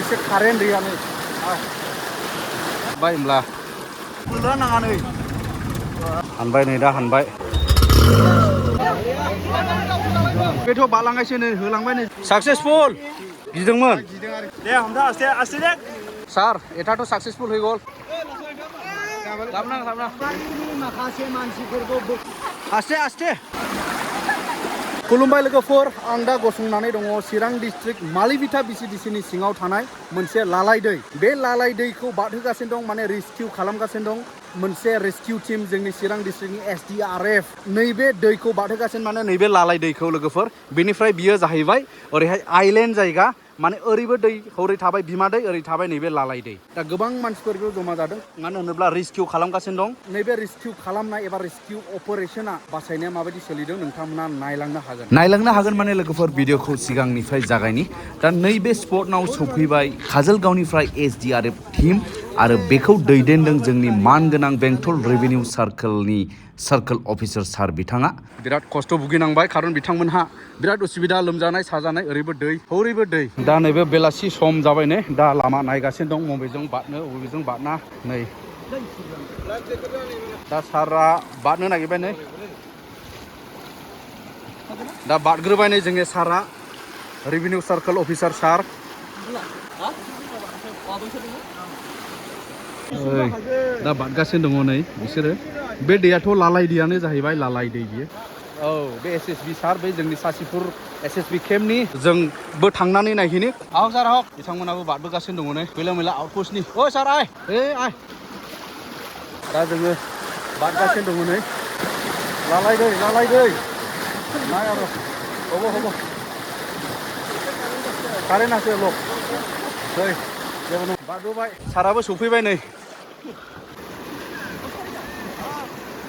एसे कारेन्ट दैया नै बाय होमब्ला बुंनो नाङा नै हानबाय नै दा हानबाय बेथ' बालांगायसो नै होलांबाय नै साक्सेसफुल गिदोंमोन दे हमथा आस्ते आस्ते दे सार एटाथ' साक्सेसफुल हैगल माखासे मानसिफोरखौ आस्ते आस्ते खुलुमबाय लोगोफोर आं दा गसंनानै दङ चिरां डिस्ट्रिक्ट मालिविटा बिसिडिसिनि सिङाव थानाय मोनसे लालाय दै बे लालाय दैखौ बारहोगासिनो दं माने रेस्किउ खालामगासिनो दं मोनसे रेस्किउ टीम जोंनि चिरां डिस्ट्रिक्टनि SDRF नैबे दैखौ बारहोगासिनो माने नैबे लालाय दैखौ लोगोफोर बेनिफ्राय बियो जाहैबाय ओरैहाय आइलेन्ड जायगा माने ओरैबो दै हरै थाबाय बिमा दै ओरै थाबाय नैबे लालाय दै दा गोबां मानसिफोरबो जमा जादों मानो होनोब्ला रेस्किउ खालामगासिनो दं नैबे रेस्किउ खालामनाय एबा रेस्किउ अपारेशना बासायनाया माबायदि सोलिदों नोंथांमोना नायलांनो हागोन माने लोगोफोर भिडिअखौ सिगांनिफ्राय जागायनि दा नैबे स्पटनाव सफैबाय काजलगावनिफ्राय SDRF टीम आरो बेखौ दैदेनदों जोंनि मानगोनां बेंटल रेभिनिउ सार्कोल अफिसार सार बिथाङा बिराद खस्थ' भुगिनांबाय खारन बिथांमोनहा बिराद उसुबिदा लोमजानाय साजानाय ओरैबो दै हरैबो दै दा नैबे बेलासि सम जाबाय नै दा लामा नायगासिनो दं बबेजों बारनो बबेजों बारना नै दा सारा बारनो नागिरबाय नै दा बारग्रोबाय नै जोंनि सारा रेभिनिउ सार्कोल अफिसार सार दा बारगासिनो दङ नै बिसोरो बे दैयाथ' लालाय दैयानो जाहैबाय लालाय दै बियो औ बे SSB सार बै जोंनि सासिपुर SSB केम्पनि जोंबो थांनानै नायहैनो औ सार हक बिथांमोनाबो बारबोगासिनो दङ नै मैला मैला आउटपस्टनि ओ सार आय दा जोङो बारगासिनो दङ नै लालाय दै नाय आरो हब कारेन्टआसो लक दै जेबो नङा बारबोबाय साराबो सफैबाय नै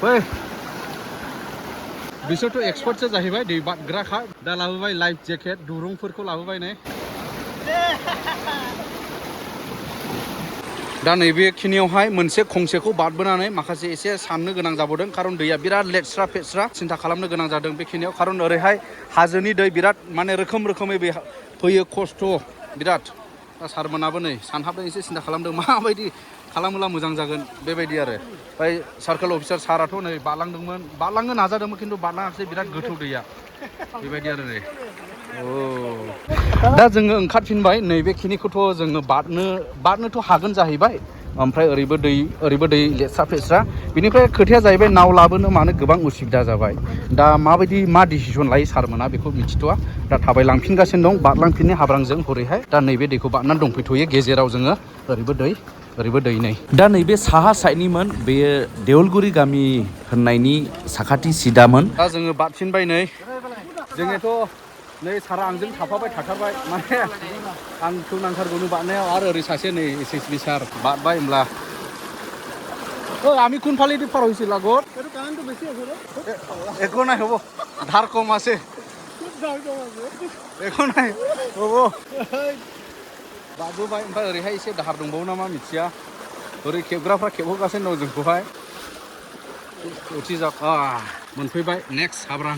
फै बिसोरथ' एक्सपार्टसो जाहैबाय दै बारग्राखा दा लाबोबाय लाइफ जेकेट दुरुंफोरखौ लाबोबाय नै दा नैबेखिनियावहाय मोनसे खंसेखौ बारबोनानै माखासे एसे साननो गोनां जाबोदों खारन दैया बिराद लेथ्रा फेथ्रा सिन्था खालामनो गोनां जादों बेखिनियाव खारन ओरैहाय हाजोनि दै बिराद माने रोखोमै फैयो खस्थ' बिराद दा सारमोनाबो नै सानहाबदों एसे सिन्था खालामदों माबायदि खालामोब्ला मोजां जागोन बेबायदि आरो ओमफ्राय सार्कोल अफिसार साराथ' नै बारलांनो नाजादोंमोन खिन्थु बारलाङाखिसै बिराद गोथौ दैया बेबायदि आरो नै दा जोङो ओंखारफिनबाय नैबेखिनिखौथ' जोङो बारनोथ' हागोन जाहैबाय ओमफ्राय ओरैबो दै लेथ्रा फेथ्रा बिनिफ्राय खोथाया जाहैबाय नाव लाबोनो मानो गोबां उसुबिदा जाबाय दा मा डिसिसन लायो सारमोना बेखौ मिथिथ'वा दा थाबायलांफिनगासिनो दं बारलांफिननो हाब्रांजों हरैहाय दा नैबे दैखौ बारनानै दंफैथ'यो गेजेराव जोङो ओरैबो दै नै दा नैबे साहा साइडनिमोन बेयो देवलगुरि गामि होननायनि साखाथि सिदामोन दा जोङो बारफिनबाय नै जोङोथ' नै सारा आंजों थाफाबाय थाथारबाय माने आंखौ नांथारगौनो बारनायाव आरो ओरै सासे नै SSB सार बारबाय होमब्ला আমি কোন ফালেদি পার হইছিল আগত এটো কারেন্টটো বেশি আছে রে একো নাই হবো ধার কম আছে একো নাই হবো बारबोबाय ओमफ्राय ओरैहाय एसे दाहार दंबावो नामा मिथिया ओरै खेबग्राफ्रा खेबहोगासिनो दं जोंखौहाय मोनफैबाय नेक्स्ट हाब्रां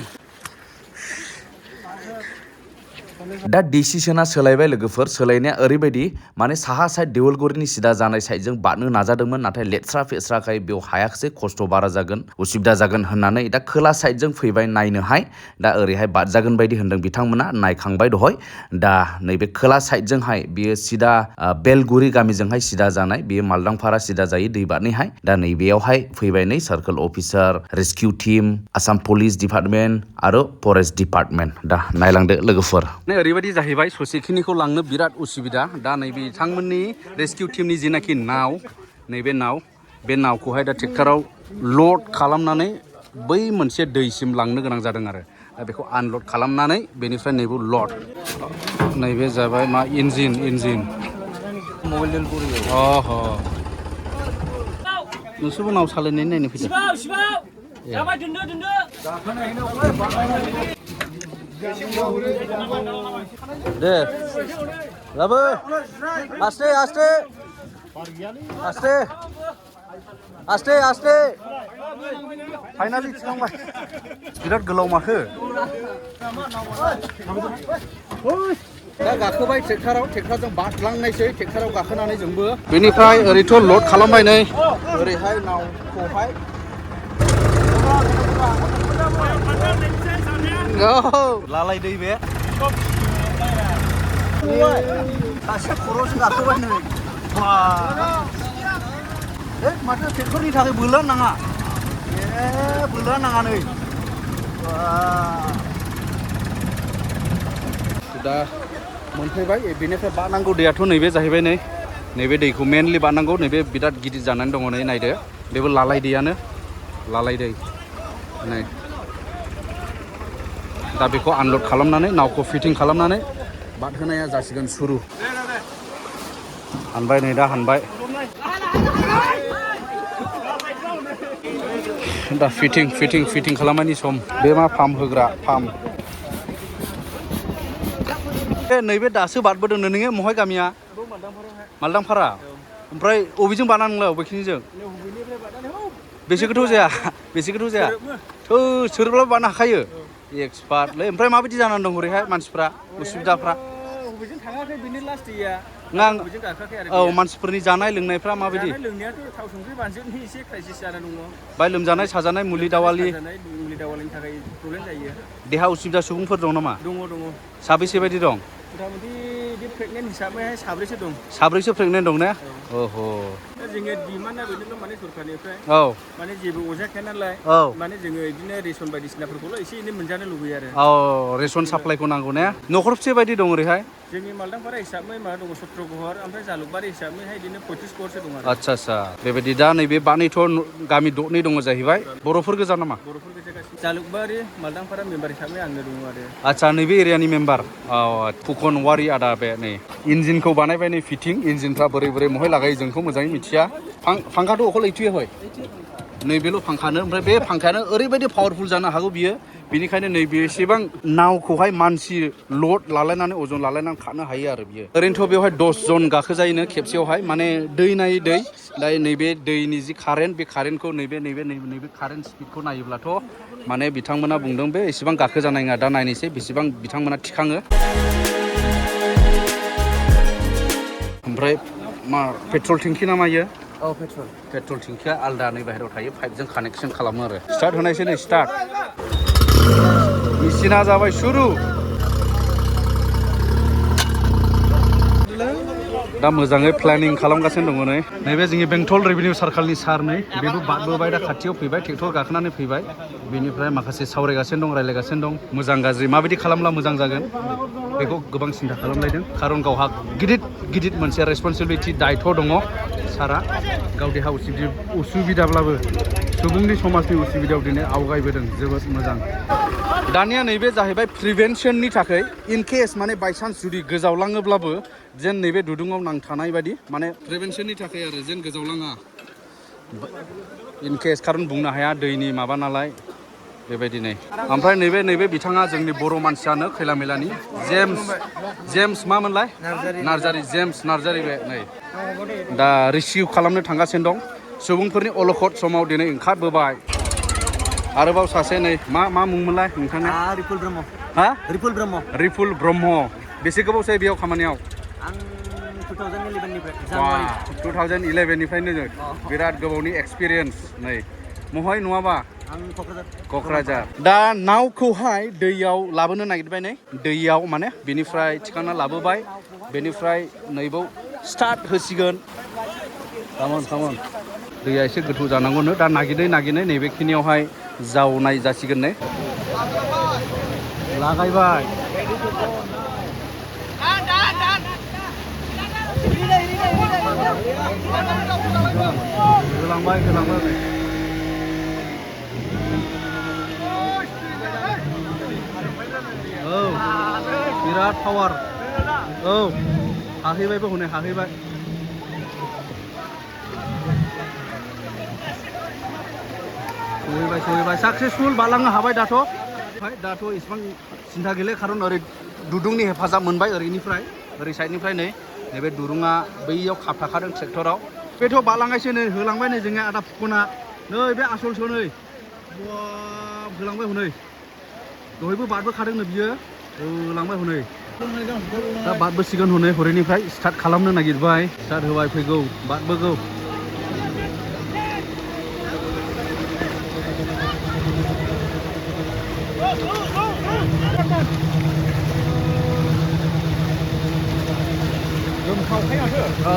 दा डिसिसना सोलायबाय लोगोफोर सोलायनाया ओरैबायदि माने साहा साइड देवलगुरिनि सिदा जानाय साइडजों बारनो नाजादोंमोन नाथाय लेथ्रा फेथ्राखाय बेयाव हायाखिसै खस्थ' बारा जागोन उसुबिदा जागोन होननानै दा खोला साइडजों फैबाय नायनोहाय दा ओरैहाय बारजागोन बायदि होनदों बिथांमोना नायखांबाय दहय दा नैबे खोला साइडजोंहाय बियो सिदा बेलगुरि गामिजोंहाय सिदा जानाय बियो मालदांपारा सिदा जायो दै बारनैहाय दा नैबेयावहाय फैबाय नै सार्कोल officer rescue team Assam police department आरो फरेस्ट डिपार्टमेन्ट दा नायलांदो लोगोफोर ओरैबायदि जाहैबाय ससेखिनिखौ लांनो बिराद उसुबिदा दा नैबे बिथांमोननि रेस्किउ टीमनि जिनाखि नाव नैबे बे नावखौहाय दा ट्रेक्टराव लड खालामनानै बै मोनसे दैसिम लांनो गोनां जादों आरो दा बेखौ आनलड खालामनानै बेनिफ्राय नैबे लड नैबे जाबाय मा इन्जिन नोंसोरबो नाव सालायनाय नायनो फैदों दे लाबो आस्ते फाइनालि थिखांबाय बिराद गोलाव माथो दा गाखोबाय ट्रेक्टरजों बारलांनायसै ट्रेक्टराव गाखोनानै जोंबो बेनिफ्राय ओरैथ' लड खालामबाय नै ओरैहाय नावखौहाय लालाय दै बे सासे खर'जों गाखोबाय नै माथो ट्रेक्टरनि थाखाय बोला नाङा बोला नाङा नै दा मोनफैबाय बेनिफ्राय बारनांगौ दैयाथ' नैबे जाहैबाय नै नैबे दैखौ मेनलि बारनांगौ नैबे बिराद गिदिर जानानै दङ नै नायदो बेबो लालाय दैयानो लालाय दै नै दा बेखौ आनलड खालामनानै नावखौ फिटिं खालामनानै बारहोनाया जासिगोन सुरु हानबाय नै दा हानबाय दा फिटिं खालामनायनि सम बे मा पाम्प होग्रा पाम्प नैबे दासो बारबोदों नोङो महाय गामिया मालदांफारा ओमफ्राय अबेजों बारना नोंलाय अबेखिनिजों बेसे गोथौ जाया सोरब्लाबो बारनो हाखायो एक्सपार्टलै ओमफ्राय माबायदि जानानै दं ओरैहाय मानसिफ्रा उसुबिदाफ्रा बबेजों थाङाखै बेनि लास्ट दैया बबेजों गाखाखै आरो औ मानसिफोरनि जानाय लोंनायफ्रा माबायदि लोंनायाथ' थाव संख्रि बानजुनि एसे क्राइसिस जानानै दङ बाय लोमजानाय साजानाय मुलि दावालिनि थाखाय प्रब्लेम जायो देहा उसुबिदा सुबुंफोर दं नामा दङ साबेसे बायदि दं मथा मथि बे प्रेगनेन्ट हिसाबैहाय साब्रैसो प्रेगनेन्ट दं ने ओहो जोङो डिमान्डआ बेनोल' माने सरखारनिफ्राय औ माने जेबो अजाखाया नालाय माने जोङो बिदिनो रेसन बायदिसिनाफोरखौल' एसे एनै मोनजानो लुबैयो आरो औ रेसन साप्लाइखौ नांगौ ने न'खरबसे बायदि दं ओरैहाय जोंनि मालदांफारा हिसाबै माबा दङ 17 घर ओमफ्राय जालुकबारि हिसाबैहाय बिदिनो 35 घरसो दङ आरो आच्छा बेबायदि दा नैबे बानैथ' गामि दरनै दङ जाहैबाय बर'फोर गोजा नामा बर'फोर गोजा गासिबो जालुकबारि मालदांफारा मेम्बार हिसाबै आंनो दङ आरो आच्छा नैबे एरियानि मेम्बार फुकन वारि आदा बे नै इन्जिनखौ बानायबाय नै फिटिं इन्जिनफ्रा बोरै महाय लागायो जोंखौ मोजाङै मिथिया फांखाथ' अखल ऐथुये हय नैबेल' फांखानो ओमफ्राय बे फांखायानो ओरैबायदि पावारफुल जानो हागौ बियो बेनिखायनो नैबेसेबां नावखौहाय मानसि लड लालायनानै अजन लालायनानै खारनो हायो आरो बियो ओरैनोथ' बेवहाय 10 जन गाखोजायोनो खेबसेयावहाय माने दै नायै दै दा नैबे दैनि जि कारेन्ट बे कारेन्टखौ नैबे कारेन्ट स्पिडखौ नायोब्लाथ' माने बिथांमोना बुंदों बे एसेबां गाखोजानाय नङा दा नायनोसै बेसेबां बिथांमोना थिखाङो ओमफ्राय मा पेट्रल टेंकि ना मायो औ पेट्रल टेंकिया आलदा नै बाहेरायाव थायो पाइपजों कानेक्सन खालामो आरो स्टार्ट होनायसै नै स्टार्ट मेसिना जाबाय सुरु दा मोजाङै प्लेनिं खालामगासिनो दङ नै नैबे जोंनि बेंटल रेभिनिउ सार्कलनि सार नै बेबो बारबोबाय दा खाथियाव फैबाय ट्रेक्टर गाखोनानै फैबाय बेनिफ्राय माखासे सावरायगासिनो दं रायलायगासिनो दं मोजां गाज्रि माबायदि खालामब्ला मोजां जागोन बेखौ गोबां सिन्था खालामलायदों खारन गावहा गिदिर मोनसे रेसपन्सिबिलिटि दायथ' दङ सारा गाव देहा उसुबिदाब्लाबो सुबुंनि समाजनि उसुबिदायाव दिनै आवगायबोदों जोबोद मोजां दानिया नैबे जाहैबाय प्रिभेन्सननि थाखाय इन केस माने बायसान्स जुदि गोजावलाङोब्लाबो जेन नैबे दुदुङाव नांथानाय बायदि माने प्रिभेन्सननि थाखाय आरो जेन गोजावलाङा इन केस खारन बुंनो हाया दैनि माबा नालाय बेबायदि नै ओमफ्राय नैबे बिथाङा जोंनि बर' मानसियानो खैला मैलानि जेम्स मामोनलाय जेम्स नार्जारि बे नै दा रिसिभ खालामनो थांगासिनो दं सुबुंफोरनि अलखद समाव दिनै ओंखारबोबाय आरोबाव सासे नै मा मुंमोनलाय नोंथांना रिपुल ब्रह्म बेसे गोबाव जायो बेयाव खामानियाव आं 2011निफ्रायनो बिराद गोबावनि एक्सपिरियेन्स नै महाय नङाबा क'क्राझार दा नावखौहाय दैयाव लाबोनो नागिरबाय नै दैयाव माने बेनिफ्राय थिखांना लाबोबाय बेनिफ्राय नैबाव स्टार्ट होसिगोन खामन दैया एसे गोथौ जानांगौनो दा नागिरै नैबेखिनियावहाय जावनाय जासिगोन नै लागायबाय होलांबाय औ बिराद पावार औ हाहैबायबो हनै हाहैबाय सहैबाय साक्सेसफुल बारलांनो हाबाय दाथ' इसिबां सिन्था गैले खारन ओरै दुदुंनि हेफाजाब मोनबाय ओरै साइडनिफ्राय नैबे दुरुङा बैयाव खाबथाखादों ट्रेक्टराव बेथ' बारलांगायसो नै होलांबाय नै जोंनिया आदा फुकना नै बे आसलसो नै होलांबाय हनै दहायबो बारबोखादोंनो बियो होलांबाय हनै दा बादबोसिगोन हनै हरैनिफ्राय स्टार्ट खालामनो नागिरबाय स्टार्ट होबाय फैगौ बादबोगौ औ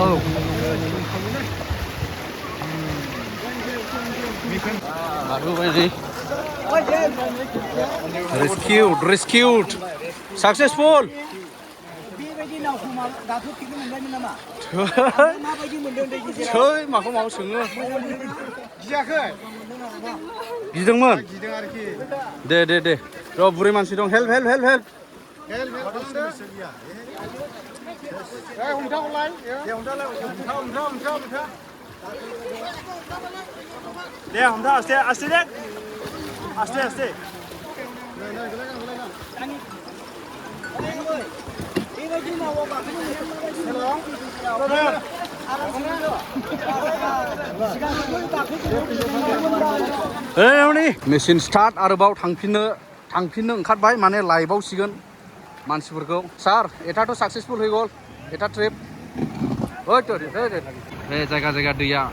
बादबोबाय नै rescued successful बेबायदि नावखौ गाखोफेरनो मोनबायमोन नामा? माबायदि मोनदों दै गेजेराव? थै माखौ माखौ सोङो गियाखै? गिदोंमोन गिदों आरोखि। दे र' बुरै मानसि दं हेल्प हेल्प हमथाखौलाय हमथा दे हमथा आस्ते आस्ते दे आस्ते आस्ते बेबायदि नावाव गाखोनो मोनदों मेसिन स्टार्ट आरोबाव थांफिननो ओंखारबाय माने लाइभआवसिगोन मानसिफोरखौ सार एटाथ' साक्सेसफुल हैगल एटा ट्रिप बे जायगा दैया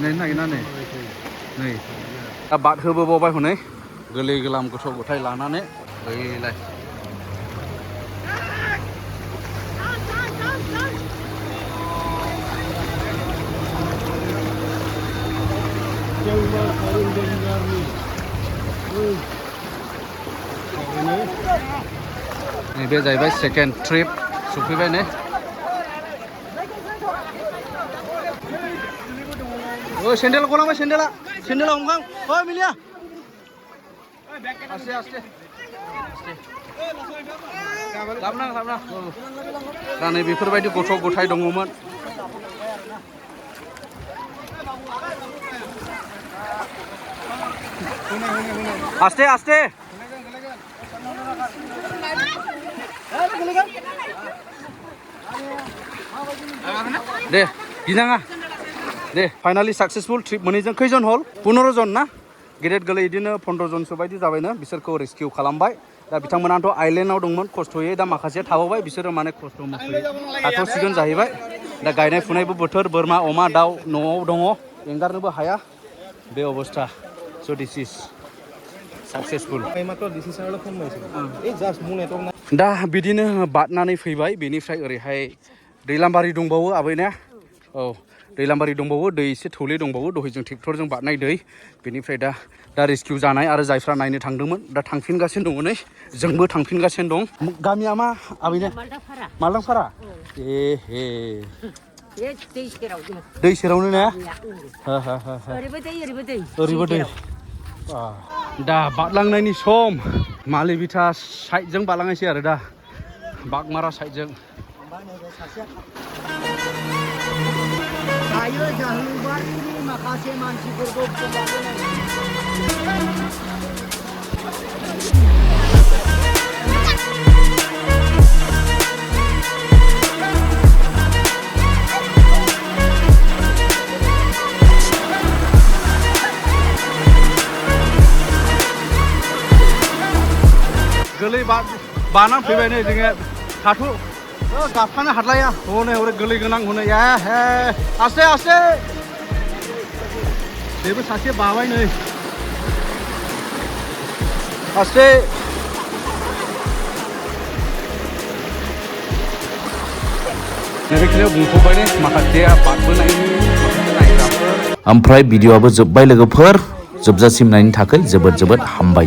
नै नागिरना नै दा बाद होबोबावबाय हनै गोरलै गोलाम गथ' गथाय लानानै ओइलाय नैबे जाहैबाय सेकेन्ड ट्रिप सफैबाय नै सेन्देल गलांबाय सेन्देला हमखां ओइ मिलिया आस्ते लाबना दा नै बेफोरबायदि गथ' गथाय दङमोन आस्ते दे गिनाङा दे फाइनालि साक्सेसफुल ट्रिप मोनैजों खैजन हल 15 जन ना गेदेर गोरलै बिदिनो 15 जनसो बायदि जाबायनो बिसोरखौ रेस्किउ खालामबाय दा बिथांमोनाथ' आइलेण्डआव दंमोन खस्थ'यै दा माखासे थाबावबाय बिसोरो माने खस्थ' मस्थ'यै थाथ'सिगोन जाहैबाय दा गायनाय फुनायबो बोथोर बोरमा अमा दाउ न'आव दङ एंगारनोबो हाया बे अबस्था स' दिस इज साक्सेसफुल दा बिदिनो बादनानै फैबाय बेनिफ्राय ओरैहाय दैलामबारि दंबावो आबैना औ दैलामबारि दंबावो दै एसे थौले दंबावो दहाय जों ट्रेक्टरजों बारनाय दै बेनिफ्राय दा रेस्किउ जानाय आरो जायफ्रा नायनो थांदोंमोन दा थांफिनगासिनो दङ नै जोंबो थांफिनगासिनो दं गामिया मा आबैना मालदांफारा दै सेरावनो ना ओरैबो दै दा बारलांनायनि सम मालिभिटा साइडजों बारलांनायसै आरो दा बागमारा साइडजों दायो जाहोबारिनि माखासे मानसिफोरखौ गोरलै बानानै फैबाय नै जोङो थाथु गाबखानो हादलाया हनै हरै गोरलै गोनां हनै आस्ते बेबो सासे बाबाय नै आस्ते नैबेखिनियाव बुंथ'बाय नै माखासेया बादबोनायनि नायग्राफोर ओमफ्राय भिडिअ'आबो जोब्बाय लोगोफोर जोबजासिम नायनो थाखाय जोबोद हामबाय।